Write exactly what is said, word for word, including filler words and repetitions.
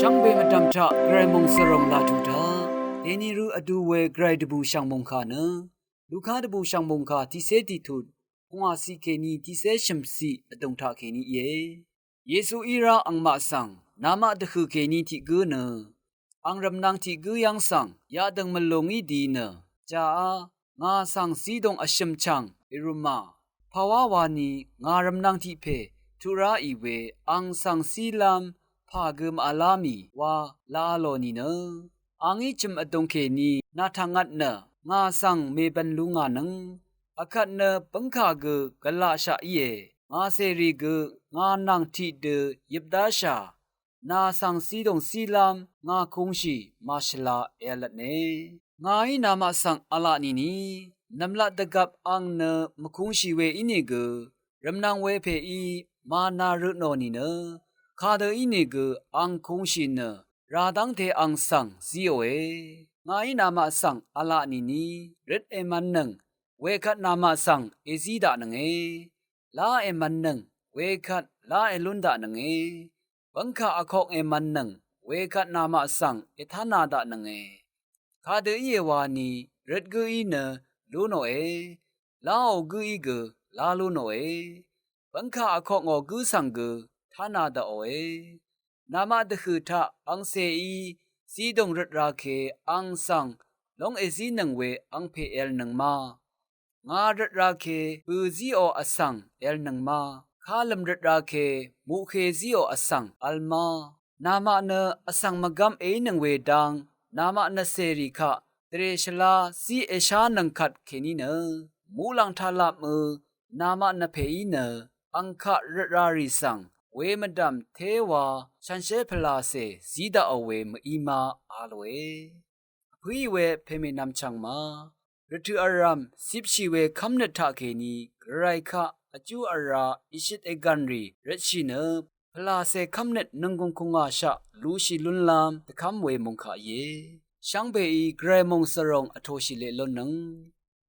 Shvngbe mvdv̀m taq Gvray mòngsvròng laq tuq taq dèni rø vdu we Gvray dvbùshv̀ng mòngkà nø Luka dvbùshv̀ng mòngkà tiqcé tiqtut pungwàciq kèní tiqcé shø̀mciq vdùng taq kèní íe. Yesu í rá angmaq svng namaq dvhø̀ kèní tiq gǿ nø ang rvmnvng tiq gǿ yv́ng svng yadø̀ng mvlù ngí di nø jaá ngà svng zidòng vshø̀m chv̀ng èrùmà pàwá wani ngà rvmnvng tiq pè tuq ráì we ang svng zílv́m pà gø màvlá mì wa la lò nìnø a ngí chø̀m vdùng kèní nà tv̀ngvt nø ngà svng mèbv̀n lú ngà nøng akvt nø bǿngkà gø gvlaqshaq íe. Ngà cèrì gø ngà nvng tiqdø yøp dáshà nà svng zidòng zílv́m ngà kūngshì màshvla èv̄lvtne. Ngàí namaq svng v̄la nìni nv̀mlat dvgvp ang nø mvkūngshì we ínìgø rvmnvng wepèí mànà rø tnò nìnø kadø ínìgø ang kūngshì nø ràdv́ngte ang svng zíòe. Ngàí namaq svng v̄la nìni røt èmv̄nnøng wekvt namaq svng èzí daqnønge. Lá èmv̄nnøng wekvt lá èlún daqnønge. Bv́ngkà vkok èmv̄nnøng wekvt namaq svng ètánā daqnønge. Kadø íe wani røt gǿí nø lú nòe. Láò gǿí gø lá lú nòe. Bv́ngkà vkok ngò gǿ svng gø tánā daqòe. Namaq dvhø̀ taq angcèí zidòng røt rake ang svng lóng èzínøng we angpè èv̄lnøng ma. Ngà røt rake bø̀ zíò vsvng èv̄lnøng ma. Kalø̀m røt rake muqhe zíò vsvng v̄l ma. Namaq nø vsvng mvgv́m èínøng we dang namaq nø cèrì kaq dvrè shvlá zí èshánøng kvt kèní nø muqlàng taqlapmø namaq nø pèí nø ang kaq røt rarì svng we mvdv̀m téwa shànshér pvlàcè zí daqò we mø̀í ma a lòe. Vpǿì we pèmènvm chv̀ng ma rvtø̀ vrv̀m cipshì we kv́mnøt taqkèní Gvray kaq vjú vrá ìshøt ègv̀nrì røtshì nø pvlàcè kv́mnøt nònggùng kùngàshaq lushì lúnlv́m dvkv́m we mòngkà íe. Shvngbeí Gvray mòngsvròng vtōshì leq lónnøng